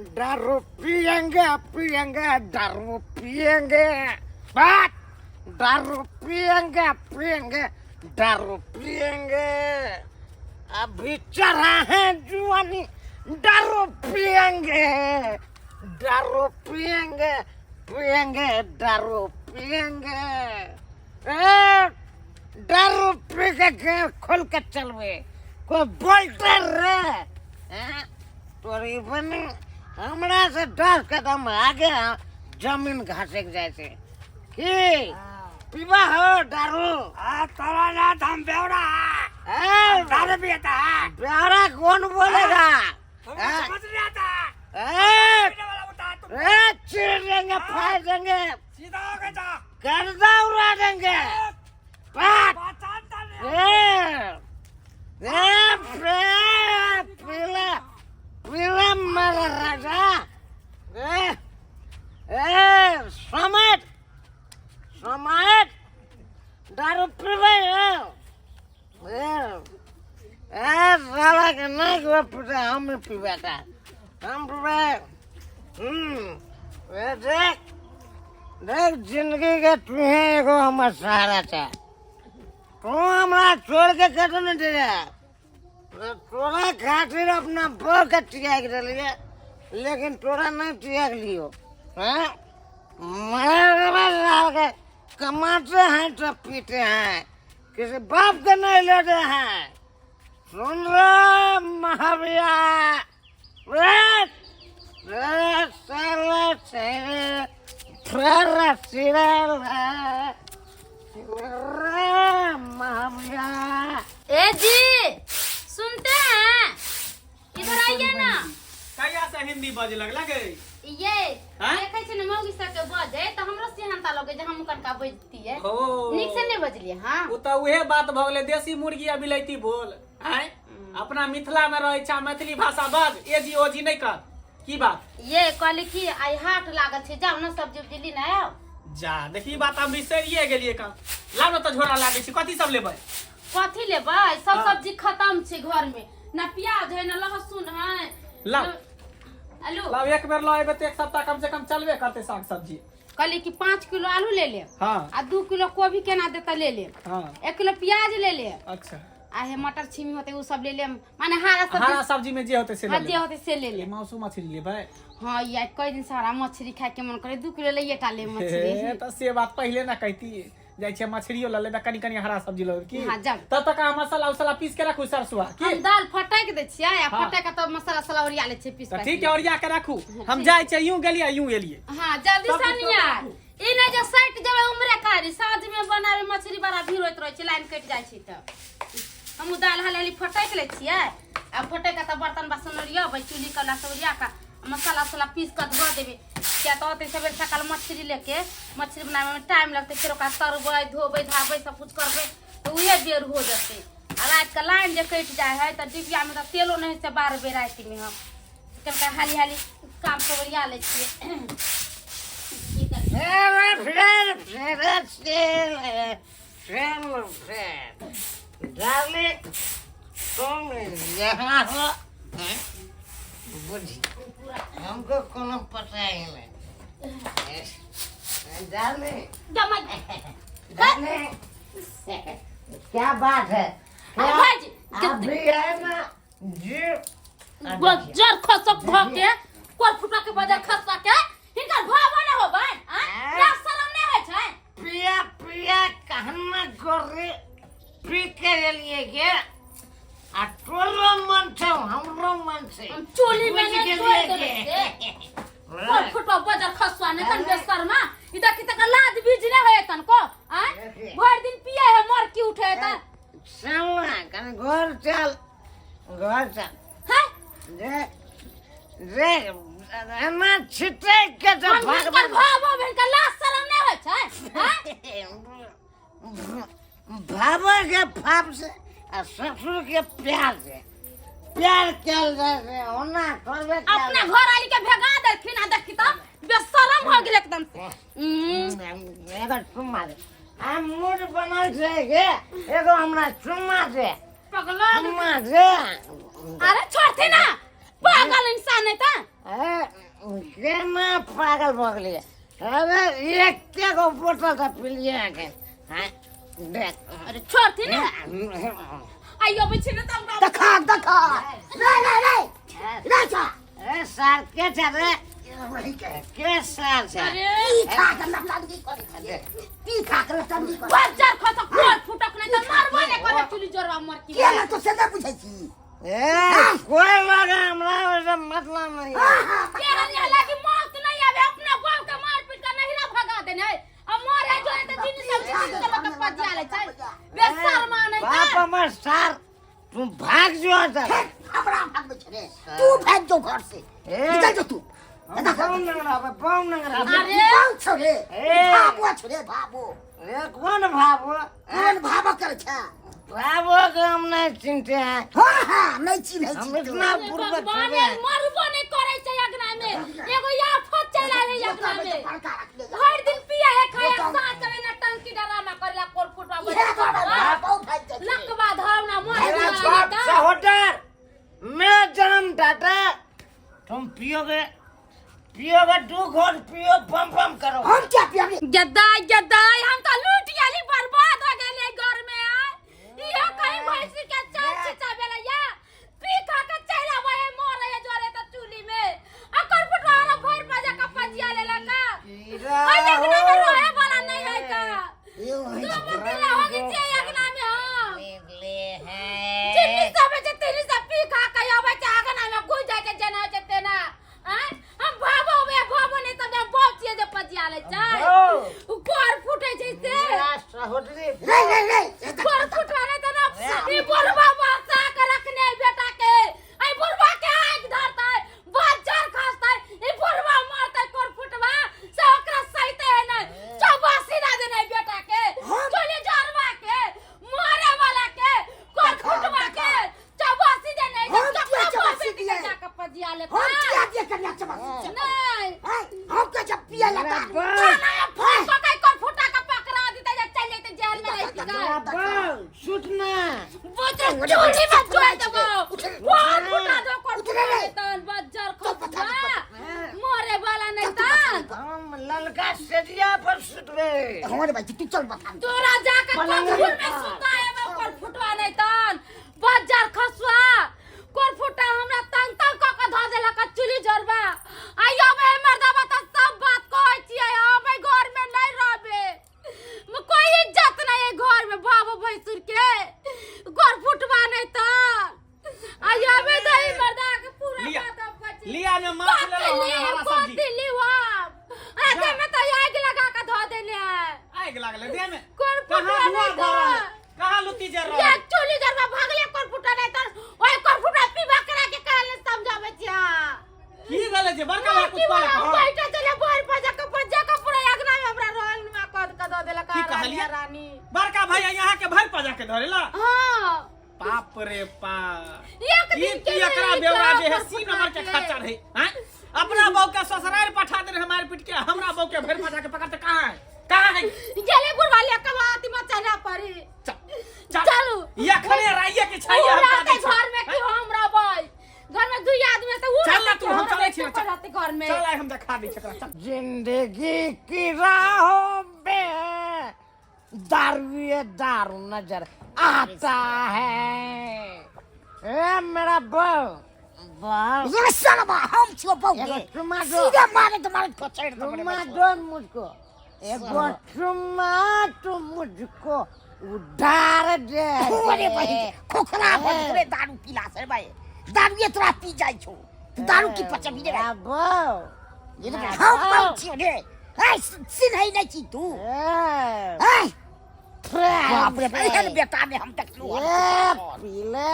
दारू पियेंगे पियेंगे दारू पियेंगे, बात दारू पियेंगे पियेंगे दारू पियेंगे, अभी चढ़ा है जुआनी, दारू पियेंगे दारू पियेंगे पियेंगे दारू पियेंगे। ए, दारू पी के के खोल के चलबे कोई बोलते रे हैं? तोरी बनी हमरा से 10 कदम आगे जमीन घसक जाइ छै। की पीबा हो दारू? आ तोरा ना हम बेवड़ा ए, दारू पियता है। बेवड़ा कौन बोलेगा? तुमको हाँ? समझ नहीं आता। ए, पीने वाला बता तुम। ए, चीर देंगे, फाड़ देंगे। सीधा हो गया जा। गर्दा उड़ा देंगे, पाट। पहचानता नहीं। ए, ए, पीला पीला मेरा राजा। ए, ए, समझ समझ, दारू पीबै। ए, ए, ए, साला के नहीं को पीते, हम ही पीबे था, हम पीबे। ए, देख देख, जिंदगी के तुहे एगो हमर सहारा छै। तू हमरा छोड़ के कतौ नहीं दे। तोरा खातिर अपना बड़ के त्याग देलिए, लेकिन तोरा नहीं त्याग लियो हैं। मरे साल के कमाते हैं तो पीते हैं, किसी बाप के नहीं लेते हैं। सुन रे महावीर, रे रे साला तेरे फिर सिरे रे महावीर। ए जी, सुनते हैं? इधर आइए ना। कहिया से हिंदी बजे लगला गे? ये हाँ? देखै छै ने मौगी सबके बजै तऽ हमरो सिहनता लगै जे हम कनका बजतियै। हो। नीक से नहि बजलियै? हाँ। ओ तऽ उहे बात भऽ गेलै, देसी मुर्गी आ बिलैती बोल। आँय, अपना मिथिला में रहै छा, मैथिली भाषा बाज, ए जी ओ जी नहि कर। की बात? ये कहली कि आइ हाट लागल छै, जाउ ने सब्जी उब्जी ली ने आउ। जा देखी, बात हम बिसरिए गेलियै कहाँ। लाउ ने तऽ झोरा लागै छै, कथी सब लेबै? कथी लेबै सब? हाँ। सब्जी खत्म छै घर में, ना प्याज है ना लहसुन है। लाउ। आलू। लाउ, एक बेर लऽ एबै तऽ एक सप्ताह कम से कम चलबे करतै साग सब्जी। कहली कि 5 किलो आलू ले ले। हाँ। आ 2 किलो कोबी केना देता ले ले। 1 किलो प्याज ले ले। आ हे मटर छिमी होते उ सब ले ले, माने हरा सब्जी। हरा सब्जी में जे होतै से हाँ। लऽ जे लेबै। होते से ले ले। मासु मछली लेबै? हाँ यार, कई दिन से हरा मछली खाए के मन करे, 2 किलो ले टा ले मछली। हे, तऽ से बात पहिले ना कहती। जाइ छियै मछलियो लऽ लेबै, कनि कनि हरा सब्जी लऽ लेबै की? हाँ, जाउ। तब तक अहाँ मसाला उसाला पीस के राखू सरसुआ की। हम दाल फटक दै छियै आ फटक के तब मसाला उसाला ओरिया लै छियै पीस। तऽ ठीक है, ओरिया के राखू, हम जाइ छियै। यूं गेलियै, यूं एलियै। हाँ, जल्दी सब से कुछ निया। राखू। ई नहि जे सटि जेबै उमरे कारी, साँझ में बनावे मछली बड़ा भीड़ होइत रहै छै, लाइन कटि जाइ छै। तऽ हमहूँ दालि हाली हाली फटकि लै छियै आ फटकि कऽ तब बर्तन बासन ओरियबै, चूल्ही कला सब ओरिया कऽ मसाला उसाला पीस कऽ धऽ देबै, किया तऽ अतै सबेर सकाल मछली लेके, मछली बनाबैमे टाइम लगतै, फेर ओकरा तरबै, धोबै धाबै, सब कुछ करबै तऽ उहे बेर हो जेतै। आ रातिके लाइन जे कटि जाइ हइ तऽ डिबियामे तऽ तेलो नहि होइ छै बारबै रातिमे। हम कनिका हाली हाली काम सब ओरिया लै छियै। की करबै? फिर फिर फिर फिर फिर डार्लिंग, तुम यहाँ हो हैं? बुझी हमको कोनो पता ही नहीं डार्लिंग। डार्लिंग, क्या बात है? अरे भाईजी, अभी है ना जी। बजर खसक भ के कोर फुटा के बजर खसक के हिनकर भाव न होबै आ लाज शरम नहि होइ छै? पिया पिया कहना गोरी, पी के लिए गे आ तोरो मन छौ, हमरो मन छै। हम चोली में बुझि नहि गेलियै तोड़ि देबै गे। से कोर फुटवा बजर खसुआ नहि तन बेशर्मा। ई देखी तक लाज बीज नहि होय तनको आ भरि दिन पिए है, मर की उठे त। चल ना, कनि घर चल, घर चल। हैं? जे जे एना छिटै के तऽ हम हिनकर भगवान भाव हिनकर लाज शरम नहि होइ छै हैं? बाबा के फाप से आ ससुर के प्यार से प्यार कयल जाइ छै, ओना थोड़बे कयल। अपना घर वाली के भगा देलखिन आ देखी तऽ बेशरम हो गेल एकदम से। एगो चुम्मा दे, आ मूड बनल छै गे, एगो हमरा चुम्मा दे। पगला। चुम्मा दे। अरे छोड़थि ना, पागल इंसान है तऽ। ए, केना पागल भऽ गेलियै? अरे एके गो बोतल तऽ पिलियै अखन। हाँ, देख। अरे छोड़थिन ने। आइयो अबै छै ने तऽ हमरा। देखा देखा, नहीं नहीं नहीं नहीं छा। ए सार के छै रे? वही के। के सार छै? अरे पी खा के नटंकी करै छलै, पी खा के नटंकी करै। बज्जर खस कोर फुटक नहि तऽ मरबो नहि करे चुली जोरबा मरकी। के ना तो से नहि बुझै छी। ए कोई लगा हमरा ओहिसँ मतलब नहीं। हाँ हाँ। केहन ये लागी मौत नहीं आवे, अपना बाप के मार पीट के नहिरा भगा देने है आ मरे जो है त जिनी सब जिनी के लोग पजिया ले छै बेशर्मा नहीं। बाप त हमर सार, तू भाग जो एतऽ। हमरा भागबै छै रे? तू भागि जो घर से। ए। निकल जो तू। हम बाउन नंगरा बाउन नंगरा। अरे। बाउ छौ रे? ए। भाबो छौ रे भाबो? ए कौन भाबो? कोन भाबो करै छै? भाबो के हम नहीं चिनते हैं। हाँ हाँ, नहीं चिन्है हम छी। इतना बुर्बक भगवान थोड़े हैं। मरबो नहीं करे छै अगना में, एगो आफत चल आवे अगना में। बड़का रखले जा। भर दिन पिया है खाया, साँझ के ना टंकी डरामा करेला कोर फुटवा। इहे दुआरे बाप भागि जाइ छै। लकवा धरना मर। मेरा बाप सहोदर, मेरा जन्मदाता। तुम पियोगे पियोगे, दू घोट पियो, बम बम करो। हम क्या पियब रे? गदाई गदाई, हम तो लूट गेली, बर्बाद हो गेली घर में। आ इहो कहीं भैंसी के चाल छिचाबेला या पी खा के चल आवे है, मरे है जोरे त चूली में अकर फुटवा वाला भर बजा का पजिया लेला का। कीड़ा ओइ देखना में हो रोए वाला नहीं है का। यो है। दो बकरा हो गई छे अगना में हम मिले हैं। जिन्नी सब जे तेरी सब पी खा के आवे छै अगना में घुस जाय छै जेना छै तेना। आँय, हम भाबो में भाबो नहीं तब हम बाप छियै जे पजिया ले छै। ओ, उ कोर फूटे छै से। मेरा सहोदरी। रे रे रे, कोर फुटवा नहीं त ना ई बुढ़वा बचा के रखने है बेटा के। आई बुढ़वा के आग धरतै, बज्जर खसतै, ई बुढ़वा मरतै कोर फुटवा से ओकरा सहिते है नहीं। चौबासी ना देने बेटा के, चोली जरवा के, मरे वाला के, कोर फुटवा के चौबासी देने। हम किया चौबासी दिए? जाके पजिया ले। हम किया दिए कन्या चबासी? नहीं। हैं, हम क्या जब पिए लगा मेरा बाप, थाना में फोन पकड़ कर फुटा के पकड़ा देते जे चल जाते जेल में रह के। मेरा बाप, सुतना। वो तो चूल्ही में जोड़ देबो, कोन फुटा दो कोन उतरे रे। तन बज्जर तो पता खसुआ नहीं। मरे वाला नहीं तन। हम ललका सेजिया पर सुतबे। हमारे भाई तू चल बता। तोरा जाके पलंग कबूर में पर। सुताए में कोन फुटवा नहीं तन बज्जर खसुआ कोन फुटा हमरा तंग तंग क के धऽ देलक चूल्ही जरबा। आइयो बे मर्दाबा त सब बात कहै छियै, हम एहि घर में नहीं रहबे, कोई इज्जत नहीं है घर में बाबू भैंसुर के घर फुटवा नहीं त आइयो बे दही मर्दा के पूरा लिया। बात हम कहै छी। लिया में माछ लेलहुँ हन, हरा सब्जी। कथी लियो अरे में तो आगि लगा के धऽ देने है। आगि लागल देह में। कोन कहाँ फुटवा धुआं नहीं भऽ रहल है? त कहाँ लुत्ती जर रहल ये है? चूल्ही जरबा भागले कोन फुटा नहीं त ओइ कोन फुटा पीबा करा के कहले समझाबै छियै। की भेलै जे बड़का भाई कुछ कहलक हँ? बैठे चले भर पजा के पजा के पूरा अगना में हमरा रोल में कद के दऽ देलक। की कहलियै? रानी बड़का भैया यहाँ के भरि पजा के धरेला? हां। बाप रे बाप, एक ई दिन के की एकरा लिए बेवरा जे है कोन सी फुटा नंबर के के। खच्चर है हैं? अपना बहू के ससुराल पठा दे हमारे पीट के, हमरा बहू के भरि पजा के पकड़ते कहाँ है, कहाँ है? गेले बुढ़वा ले के बात में चला पड़ी। चल चल। चलू। अखने राइये के छै उ हम रहतै कऽ दै छी। घर में कि हम रहबै घर में? दुई आदमी त उ चल ना रहतै तू, कि हम चलै रहबै, छी ना, के चल। रहतै घर में? चल आइ हम देखा दै छी एकरा, चल। जिंदगी की राहों में दारू ये दारू नजर आता है। ए मेरा बल बल। ये साला हम छियो बहु एगो के चुम्मा दो। सीधे मारे तो मारे पछाड़ि देबो रे। चुम्मा दो मुझको, एगो चुम्मा तू मुझको उधार दे। अरे भाई खोखला भऽ जेतौ रे दारू पीला से। भाई दारूए तोरा पी जाइ छौ, तू दारू की पचबी रे भाई? मेरा बल। ये देख, हम बहु छियो रे। ऐ चिन्है नहि छी तू। ए, ऐ प्रेम बाप रे बाप, से। एहन बेटा ने हम देखलहुँ हन। ए पीले।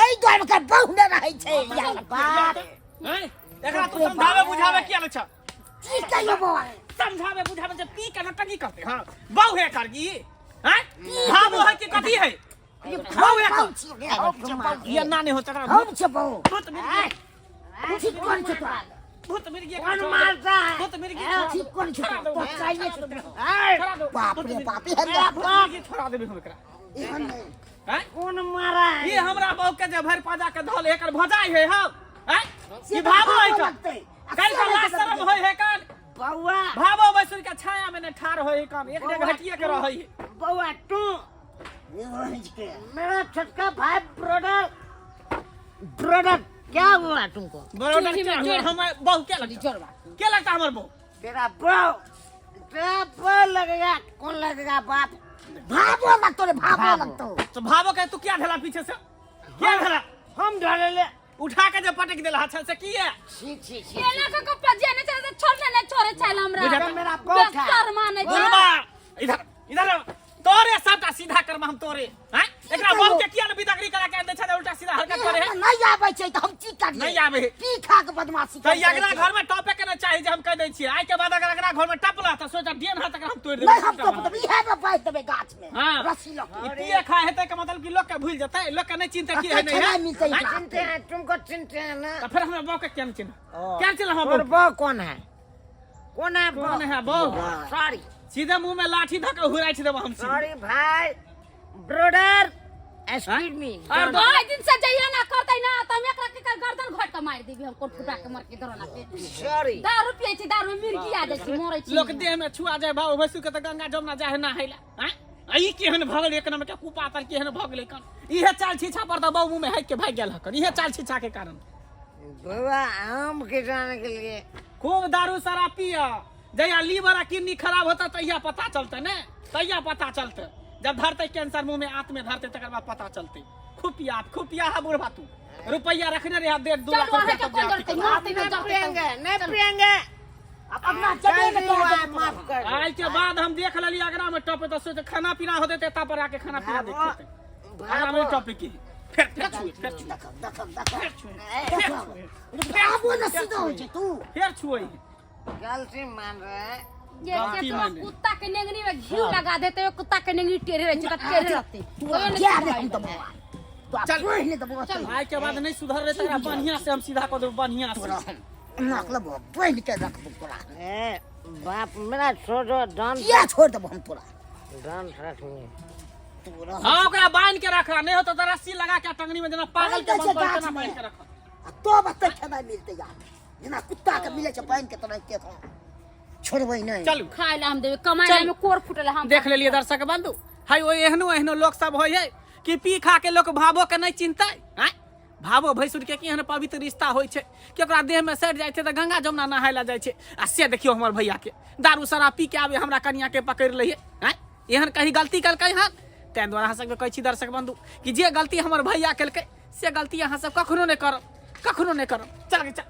एहि दुआरे ओकर बहु नहि रहै छै यार। बाप। हैं? एकरा तू समझावे बुझावे किया नहि छ? की कहियो बौआ? समझावे बुझावे जे पी के नौटंकी करते। हाँ, बहु है कर की हैं? भाबो है कि कथी है? बहु है बहु कर छियो रे, हम छियो बहु। ये ना नहीं हो तकरा। हम छियो बहु। भूत मिल गया। ठीक कोन छौ तोरा? भूत मिल गया। कौन मारता है? भूत मिल गया। ठीक कोन छौ तोरा? तो चाहिए छौ तोरा। ए, छोड़ा दो। बाप रे बाप, एहन मेरा भूत बाप मिल गया, छोड़ा देबे हम एकरा। एहन नहि। हैं? कौन मारा है? ये हमरा बहू के जे भरि पजा के धल एकर भजाई है हम हैं? से ई भाबो है भाबो का लगतै। काल्हि के लाज शरम होय। अगना में ने ठार होय कन, एक डेग हटिए के रहै है। बउआ तू मेरा छोटका भाई, ब्रदर, ब्रदर, क्या हुआ तुमको? बरोबर। चूल्ही में क्या हुआ? हमर बहू क्या लगता? जोड़वा। क्या लगता हमर बहू? तेरा बहू, तेरा बहू लगेगा, कौन लगेगा बाप? भावो लगतो रे, भावो भावो। लगतो। तो भावो के तू क्या भेला? पीछे से क्या भेला? हम ढाले ले। उठा के जे पटक देला छल से की है? छी छी छी। एना के कप्पा जे ने चले छोड़ने ने छोड़े छल हमरा। बुझा मेरा बहू था। बेसर माने छै। बुढ़बा, इधर इधर आ। तोरे सबटा सीधा कर्म हम तोरे हैं। एकरा कहियो? बहू के किया ने बिदागरी करा के दे छै, उल्टा सीधा हरकत करे है? नहीं आबै छै तऽ हम की करियै? नहीं आबै है। पी खा के बदमाशी तऽ करै अगला छै। घर में टपे के ने चाही जे हम कह दै छियै। आइ के बाद अगर अगला घर में टपला तऽ सोचा डेन हाथ तक हम तोड़ि देबै। नहीं, हम तो देबै, इएह में बाँधि देबै गाछ में। हाँ। रस्सी लऽ के। ई पिए खाए हेतै के मतलब कि लोग के भूल जेतै, लोग के नहीं चिन्हतै की है नहीं है। खेनाइ मिलतै एकरा। चिनते हैं तुमको, चिनते हैं ना? तऽ फेर हमरा बहू के केना चिन्ह, केना चिन्ह हमरा और बहू? बहू कौन है? कौन है? कौन है बहू? सॉरी। सीधे मुंह में लाठी धऽ के हुराइठ देबो हम सीधे। सॉरी भाई, ब्रदर, एक्सक्यूज मी। और ओइ दिन से जइया ना करतै ना त हम एकरा के गर्दन घोट के मारि देबी हम, कोन फुटा के मर के दरोना के। सॉरी। दारू पियै छी, दारू में मिर्गी आ जाइ छी, मरै छी। लोक देह में छुआ जाय भाव भैंसु के तऽ गंगा जमुना जाय है नहाय ला आँय? आ ई केहन भऽ गेलै एक नंबर के कुपातर, केहन भऽ गेलै कन? इहे चाल छीछा पर तऽ बहु मुँह में हाकि के भागि गेल हकन, इहे चाल छीछा के कारण। बउआ, आम के जाने के लिए। खूब दारू शराब पिय, जहिया लीवर आ किडनी खराब होता तहिया पता चलते ने, तहिया पता चलते जब धरते कैंसर मुंह में आंत में धरते, तकर बाद पता चलते। खूब पिया, खूब पिया हा बुढ़बा। तू रुपैया रखने रहे 1.5-2 लाख चलू, रुपया अहाँके तब कोन जा जरतै? की मरतै तऽ नहीं जरतै। पियेंगे, नहीं पियेंगे। अब अपना जबे ने बउआ, तोरा माफ कर दो। आइ के बाद हम देख लेली अगरा में टपे तऽ सोचे खाना पीना होते ते पर आके खाना पीना भाबो, देखते अगरा में भाबो। टपे की फेर फेर छुए, फेर छुए। देखब, देखब, देखब। फेर छुए, फेर छुए। भावो ने सीधा होइ छै तू। फेर छुए। गलती मान रहे हैं। जे गलती केकरो माने। कुत्ता के नेंगनी में घी लगा देते, ओ कुत्ता के नेंगनी टेढ़े रहै छै तऽ टेढ़े रहतै। तोरा ओहो नहि जा दे सुधरै हम तऽ छै। बौआ तो चल। पढ़ ले तऽ बौआ। चल। आइ के बाद नहीं सुधर रहे तकरा बढ़िया से हम सीधा कऽ देबै, बढ़िया से। तोरा हम नाक लेबो, बान्हि के रखबो तोरा। ए बाप, मेरा छोड़ दो डांस। किया छोड़ देबो हम तोरा? डांस रखनी। तोरा हाँ, ओकरा बांध के रखा, नहीं होता तो रस्सी लगा के टंगनी में जेना पागल के बान्हि दै छै बंद कर गाछ तेना में। बांध के रखा। आ तब एते खेनाइ मिलतै यार, जेना कुत्ता के मिलै छै बान्हि के तेनाहिते तोरा छोड़बै नहि। चलू। खाय ला हम देबै, कमाय चल। ला कोर फुटल हम। देख लेलिए दर्शक बंधु, हाय ओ एहनो एहनो लोक सब होइ है कि पी खा के लोक भावो के नहीं चिन्हतै आँय? भावो भैंसुर के केहन पवित्र रिश्ता होइ छै कि ओकरा देह में सटि जाइ छै तऽ गंगा जमुना नहाय ला जाइ छै। आ से देखियौ हमर भैया के दारू शराब पी के आबे हमरा कनिया के पकड़ि लैहे आँय? एहन कहीं गलती केलकै हन? ताहि दुआरे अहाँ सबके कहै छी दर्शक बंधु कि जे गलती हमर भैया केलकै से गलती अहाँ सब कखनो नहि करब, कखनो नहि करब। चल गे, चल।